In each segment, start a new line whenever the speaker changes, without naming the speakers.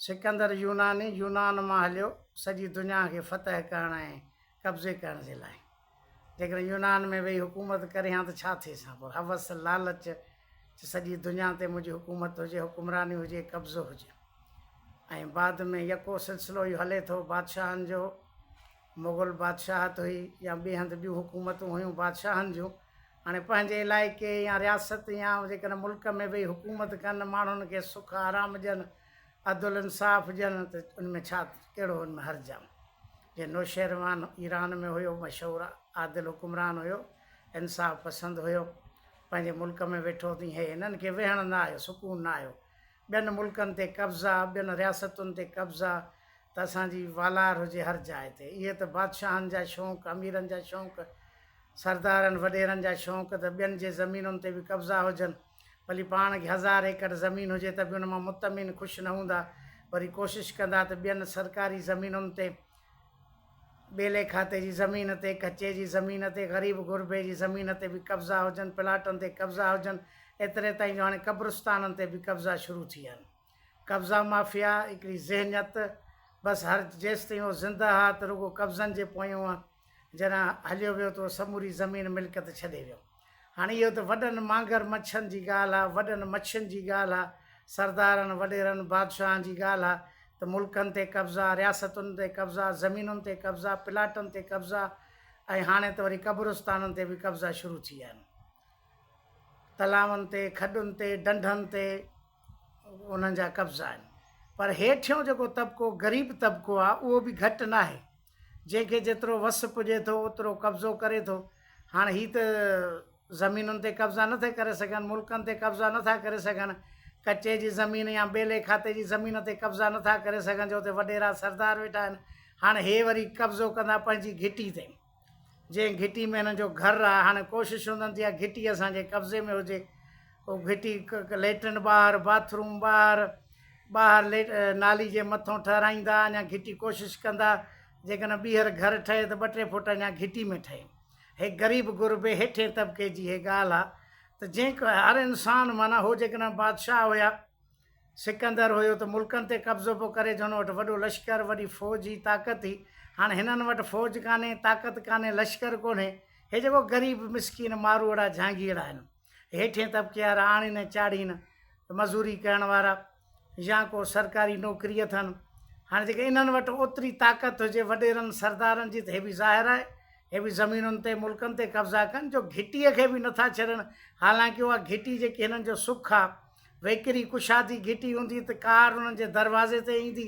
سڪندر يوناني يونان مان هليو سڄي دنيا کي فتح ڪرڻ ۽ قبضي ڪرڻ جي لاء. جيڪڏهن يونان ۾ ويهي حڪومت ڪري هان ته ڇا ٿئيس هان پر هوس، لالچ، ته سڄي دنيا تي منهنجي حڪومت هجي، حڪمراني هجي، قبضو هجي. ۽ بعد ۾ يڪو سلسلو اهو هلي ٿو بادشاهن جو، مغل بادشاهت هئي يا ٻئي هنڌ ٻيون حڪومتون هيون بادشاهن جون، هاڻي پنهنجي علائقي يا رياست يا جيڪڏهن ملڪ ۾ ويهي حڪومت ڪن، ماڻهن کي سک آرام ڏين، عدل انصاف ڏين ته ان ۾ ڇا ڪهڙو ان ۾ حرج آ. جيئن نوشيروان ايران ۾ هيو، مشهور عادل حڪمران هيو، انصاف پسند هيو، پنهنجي ملڪ ۾ ويٺو تيئن هي هنن کي ويهڻ نه آيو، سڪون نه آيو. ٻين ملڪن تي قبضا، ٻين رياستن تي قبضا ته اسان جي والار هجي هر جاء تي. اهي ته بادشاهن جا شوق، اميرن جا شوق، سردارن وڏيرن جا شوق ته ٻين جي زمينن تي به قبضا هجن. ڀلي پاڻ کي هزار ايڪڙ زمين هجي ته به ان مان مطمئن خوش نه هوندا. وري ڪوشش ڪندا ته ٻين سرڪاري زمينن تي، ٻيلي کاتي جي زمين تي، ڪچي جي زمين تي، غريب غربي جي زمين تي به قبضا هجن، پلاٽن تي قبضا هجن، ايتري تائين جو هاڻي قبرستانن تي به قبضا شروع ٿي ويا آهن. قبضا مافيا هڪڙي ذهنيت بس هر جيستائين هو زنده ها ته رڳو قبضن جي پويون ها، جڏهن هليو ويو ته اهو سموري زمين ملڪيت ڇڏي ويو. هاڻي اهو ته وڏن مانگر مڇن جي ڳالهه آ، وڏن مڇين جي ڳالهه آ، سردارن، وڏيرن، بادشاهن جي ڳالهه آ ته ملڪن تي قبضا، رياستن تي قبضا، زمينن تي قبضا، پلاٽن تي قبضا ۽ هاڻي ته وري قبرستانن تي به قبضا شروع ٿي ويا آهن. تلاون تي، کڏن تي، ڍنڍن تي انهن جا قبضا آهن. پر هيٺيون جيڪو طبقو غريب طبقو آ اهو به گهٽ ناهي. جنهن کي جيترو وس پڄي ٿو اوترو قبضو ڪري ٿو. هاڻ هي ته زمينن تي قبضا نه ٿي ڪري سگهن، ملڪن تي قبضا نه ٿا ڪري سگهن، ڪچي جي زمين يا ٻيلي کاتي جي زمين تي قبضا نه ٿا ڪري سگهن جو اتي وڏيرا سردار ويٺا آهن. هاڻ هي وري قبضو ڪندا پنهنجي گهٽي تي. جنهن گهٽي ۾ هنن جو گهر آهي، هاڻي ڪوشش هوندن ته اها گهٽي اسان جي قبضي ۾ هجي. اهو گهٽي ليٽرين ٻاهر، باٿ روم ٻاهر، ٻاهر نالي جي مٿون ٺهرائيندا، اڃا گهٽي ڪوشش ڪندا جيڪڏهن ٻيهر گهر ٺهي ته ٻه ٽي فوٽ اڃا گهٽي ۾ ٺهي. هي غريب غربي هيٺين طبقي جي هي ڳالهه آهي ته جنهن هر انسان معنيٰ هو جيڪڏهن بادشاهه هيا، سڪندر هيو ته ملڪن تي قبضو پيو ڪري جو هن وٽ وڏو لشڪر، وڏي فوج هئي، طاقت هئي. هاڻ هنن وٽ فوج ڪانهي، طاقت ڪانهي، لشڪر ڪونهي. هي جيڪو غريب مسڪين ماروئڙا جهانگيئڙا آهن. هيٺين طبقي وارا آڻين ۽ چاڙهين مزوري ڪرڻ وارا يا ڪو سرڪاري نوڪري اٿن. هاڻ جيڪي انهن وٽ اوتري طاقت هجي وڏيرن سردارن جي ته هي به ظاهر آهي هي به زمينن تي ملڪن تي قبضا ڪن جو گهٽيء کي به نٿا ڇڏن. حالانڪه اها گهٽي جيڪي هنن جو سک آهي. ويڪري ڪشادي گهٽي هوندي ته ڪار انهن جي دروازي تي ايندي.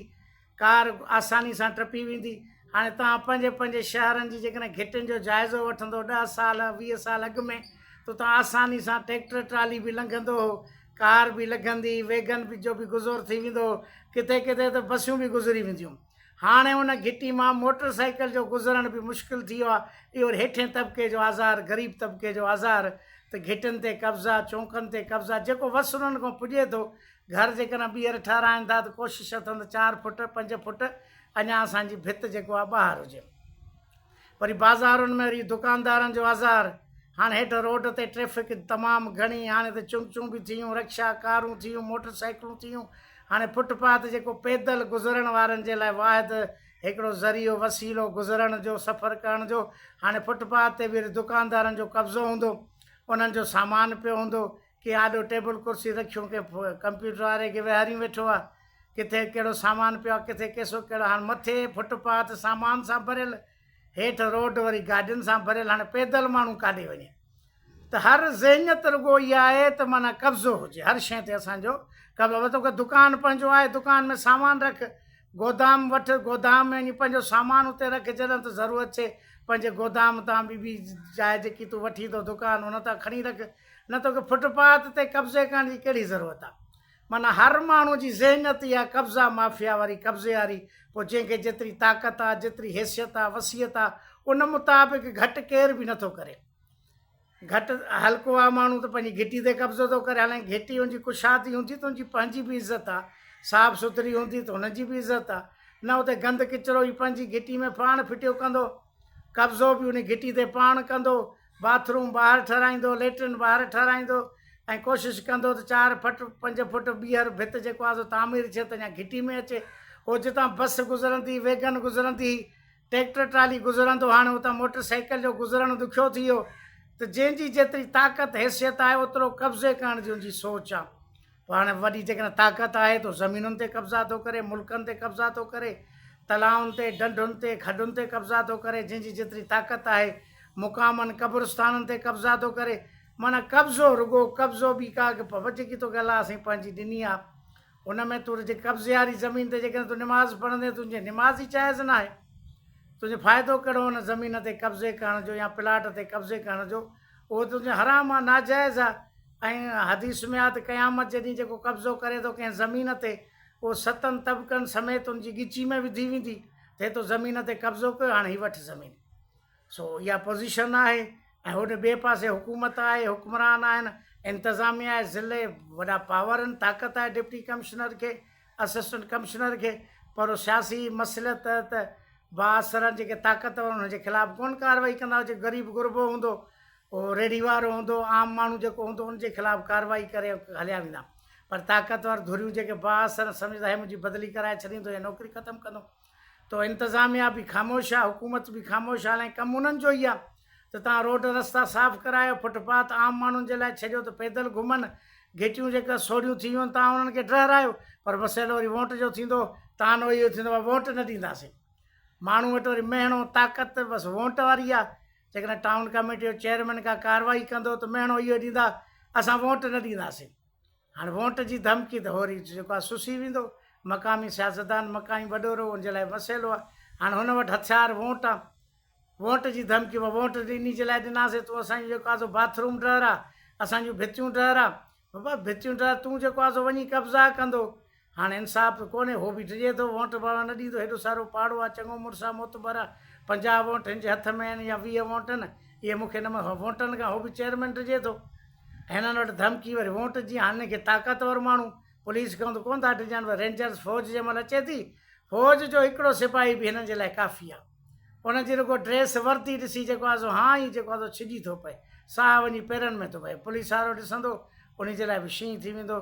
ڪار آساني سان ٽپي ويندي. هاڻي توهان پنهنجي پنهنجي شهرن جي جيڪڏهن گهٽين جو جائزو وٺندو ڏهه سال 20 سال اڳ ۾ ته اتان آساني سان ٽيڪٽر ٽرالي به لنگهندو هو، ڪار به لگهندي، ويگن به جو به گذر ٿي ويندو هو، ڪٿي ڪٿي ته بسيون به گذري وينديون. هاڻي ان گهٽي مان موٽر سائيڪل جو گذرڻ به مشڪل ٿي ويو آهي. اهو هيٺين طبقي جو آزار، غريب طبقي جو آزار ته گهٽين تي قبضا، چونڪن تي قبضا، جيڪو وس انهن کان پڄي ٿو. گهر جيڪڏهن ٻيهر ٺهرائين ٿا ته ڪوشش اٿن ته چار فٽ، پنج فٽ اڃا اسان جي ڀت جيڪو آهي ٻاهر هجي. وري بازارن ۾ وري دڪاندارن جو آزار، هاڻ هيٺ روڊ تي ٽريفڪ تمام گهڻي، هاڻي ته چنگچون به ٿيون، رڪشا، ڪارون ٿيون، موٽر سائيڪلون ٿيون، هاڻي فٽ پاٿ جيڪو پيدل گذرڻ وارن جي لاء واحد هڪڙو ذريعو وسيلو گذرڻ جو سفر ڪرڻ جو، هاڻي فٽ پاٿ تي به وري دڪاندارن جو قبضو هوندو، انهن جو سامان پيو هوندو، ڪنهن آڏو ٽيبل ڪرسي رکيون، ڪنهن ڪمپيوٽر واري کي ويهاريون ويٺو آ، ڪٿي ڪهڙو سامان پيو آ، ڪٿي ڪيسو ڪهڙو، هاڻ مٿي فٽ پاٿ سامان سان ڀريل، هيٺ روڊ وري گاڏين سان ڀريل، هاڻي پيدل ماڻهو ڪاڏي وڃي؟ ته هر ذهنيت رڳو اها آهي ته معنيٰ قبضو هجي هر شيء تي اسان جو قبضو، توکي دڪان پنهنجو آهي، دڪان ۾ سامان رک، گودام وٺ، گودام ۾ وڃي پنهنجو سامان اتي رک، جڏهن ته ضرورت ٿئي پنهنجي گودام تان ٻي ٻي جاء جيڪي تون وٺين ٿو دڪان ان تان کڻي رک، نه توکي فٽ پاٿ تي قبضي ڪرڻ جي ڪهڙي ضرورت آ. معنيٰ هر ماڻهو جي ذهنيت اها قبضا مافيا واري قبضي واري، پوء جنهن کي جيتري طاقت آ، جيتري حيثيت آ، وصيت آ، ان مطابق گهٽ ڪير به نٿو ڪري. گهٽ هلڪو آ ماڻهو ته پنهنجي گهٽي تي قبضو ٿو ڪري، حالانڪه گهٽي ان جي ڪشادي هوندي ته ان جي پنهنجي به عزت آ، صاف سٿري هوندي ته هن جي به عزت آ، نه اتي گند ڪچرو ئي پنهنجي گهٽي ۾ پاڻ ڦٽيو ڪندو، قبضو به ان گهٽي تي پاڻ ڪندو، باٿ روم ٻاهر ٺهرائيندو، ليٽرين ٻاهر ٺهرائيندو ۽ ڪوشش ڪندو ته چار فٽ پنج فٽ ٻيهر ڀت جيڪو آهي سو تعمير ٿئي ته اڃا گهٽي ۾ اچي. هو جتان بس گذرندي هئي، ويگن گذرندي هئي، ٽيڪٽر ٽرالي گذرندو هاڻي اتان موٽر سائيڪل جو گذرڻ ڏکيو ٿي ويو ته جنهن جي جيتري طاقت حيثيت آهي اوترو قبضي ڪرڻ جي ان جي سوچ آهي. پوء هاڻي وڏي جيڪڏهن طاقت آهي ته زمينن تي قبضا ٿو ڪري، ملڪن تي قبضا ٿو ڪري، تلائن تي، ڍنڍن تي، کڏن تي قبضا ٿو ڪري، جنهن جي جيتري طاقت آهي مقامن، قبرستانن تي قبضا ٿو ڪري، معنيٰ قبضو رڳو قبضو ٻي ڪا به جيڪي توکي الله سائين پنهنجي ڏني آ ان ۾ تون جي قبضي واري زمين تي جيڪڏهن تون نماز پڙهندين تنهنجي نماز ئي جائز ناهي تنهنجو فائدو ڪهڙو ان زمين تي قبضي ڪرڻ جو يا پلاٽ تي قبضي ڪرڻ جو اهو تنهنجو حرام آ ناجائز آ ۽ حديث ۾ آ ته قيامت جي ڏينهن جيڪو قبضو ڪري ٿو ڪنهن زمين تي اهو ستن طبقن سميت ان جي ڳچي ۾ وڌي ويندي ته هي تو زمين تي قبضو ڪيو هاڻي هي وٺ زمين سو اها پوزيشن آهي ۽ هوڏي ٻئي پاسي حڪومت آهي، حڪمران آهن، انتظاميه آهي، ضلعي وڏا پاور آهن، طاقت آهي ڊپٽي ڪمشنر کي، اسسٽنٽ ڪمشنر کي پر سياسي مصلحت تحت بااثرن جيڪي طاقتور آهن انهن جي خلاف ڪونه ڪارروائي ڪندا جيڪو غريب غربو هوندو اهو ريڙهي وارو هوندو عام ماڻهو جيڪو هوندو ان جي خلاف ڪارروائي ڪري هليا ويندا پر طاقتور ڌريون جيڪي بااثر سمجهندا هي منهنجي بدلي ڪرائي ڇڏيندو يا نوڪري ختم ڪندو تو انتظاميا به خاموش آ حڪومت به خاموش آ حالانڪه ڪم انهن جو ئي آ ته توهان روڊ رستا صاف ڪرايو فٽ پاٿ عام ماڻهن جي لاء ڇڏيو ته پيدل گهمن گهٽيون جيڪا سوڙهيون ٿي ويون آهن توهان انهن کي ڊهرايو پر مسئلو وري ووٽ جو ٿيندو طعنو اهو ٿيندو بابا ووٽ نه ڏينداسين ماڻهو وٽ وري مهڻو طاقت بس ووٽ واري آ جيڪڏهن ٽائون ڪميٽي جو چيئرمين ڪا ڪارروائي ڪندو ته مهڻو اهو ڏيندا اسان ووٽ نه ڏينداسين هاڻ ووٽ جي ڌمڪي ته هوري جيڪو آهي سسي ويندو. مقامي سياستدان، مقامي وڏورو ان جي لاء مسئلو آهي. هاڻ هن وٽ هٿيار ووٽ آ. ووٽ جي ڌمڪي به ووٽ انهي جي لاء ڏناسين تون اسان جون جيڪو آهي سو باٿ روم ڊهرا، اسان جون ڀتيون ڊهرا. بابا ڀتيون ڊهرا تون جيڪو آهي سو وڃي قبضا ڪندو. هاڻ انصاف ته ڪونهي هو به ڊڄي ٿو ووٽ بابا نه ڏيندو هيڏو سارو پاڙو آ چڱو مڙس آ معتبر آ 50 ووٽ هن جي هٿ ۾ آهن يا 20 ووٽ آهن اهي مون کي نه ووٽن کان هو به چيئرمين ڊڄي ٿو. هنن وٽ ڌمڪي وري ووٽ جي هنن کي طاقتور ماڻهو پوليس کان ته ڪونه ٿا ڊڄن پر رينجرز فوج جنهن مهل اچي ٿي فوج جو هڪڙو سپاهي به هنن جي لاء ڪافي آ انهن جي رڳو ڊريس وردي ڏسي جيڪو آ سو هان ئي جيڪو آ سو ڇڄي ٿو پئي ساهه وڃي پيرن ۾ ٿو پئي پوليس وارو ڏسندو انهي جي لاء به شينهن ٿي ويندو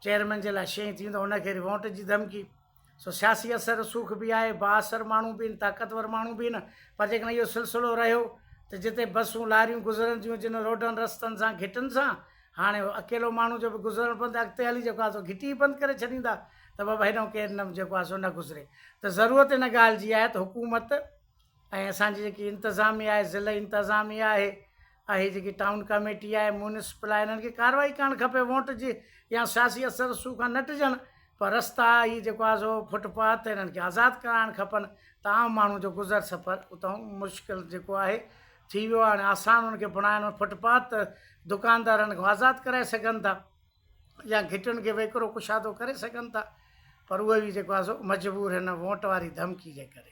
چيئرمين جي لاء شينهن ٿي ويندو ان کي وري ووٽ جي ڌمڪي. سو سياسي اثر رسوخ به آهي، بااثر ماڻهو به آهن، طاقتور ماڻهو به آهن، پر جيڪڏهن اهو سلسلو رهيو ته جتي بسون لاريون گذرن ٿيون جن روڊن رستن سان گهٽين سان هاڻي اڪيلو ماڻهو جو به گذرڻ بند اڳتي هلي جيڪو آهي سو گهٽي ئي بند ڪري ڇڏيندا ته بابا هيڏانهن ڪير نه جيڪو آهي سو نه گذري ته ضرورت ان ڳالهه جي آهي ته حڪومت ۽ اسان جي جيڪي انتظاميه آهي ضلعي انتظاميه آهي ۽ هي جيڪي ٽائون ڪميٽي آهي ميونسپل آهي انهن کي ڪارروائي ڪرڻ کپي ووٽ جي يا سياسي اثر رسوخ کان نه ڊڄن پر رستا هي جيڪو آهي سو فٽ پاٿ انهن کي آزاد ڪرائڻ کپن ته عام ماڻهو جو گذر سفر اتان مشڪل جيڪو آهي ٿي ويو آهي هاڻي آسان انهن کي بڻائڻ فٽ پاٿ دڪاندارن کان آزاد ڪرائي سگهن ٿا يا گهٽين کي ويڪرو ڪشادو ڪري سگهن ٿا پر اهي به جيڪو آهي سو مجبور هن ووٽ واري ڌمڪي جي ڪري.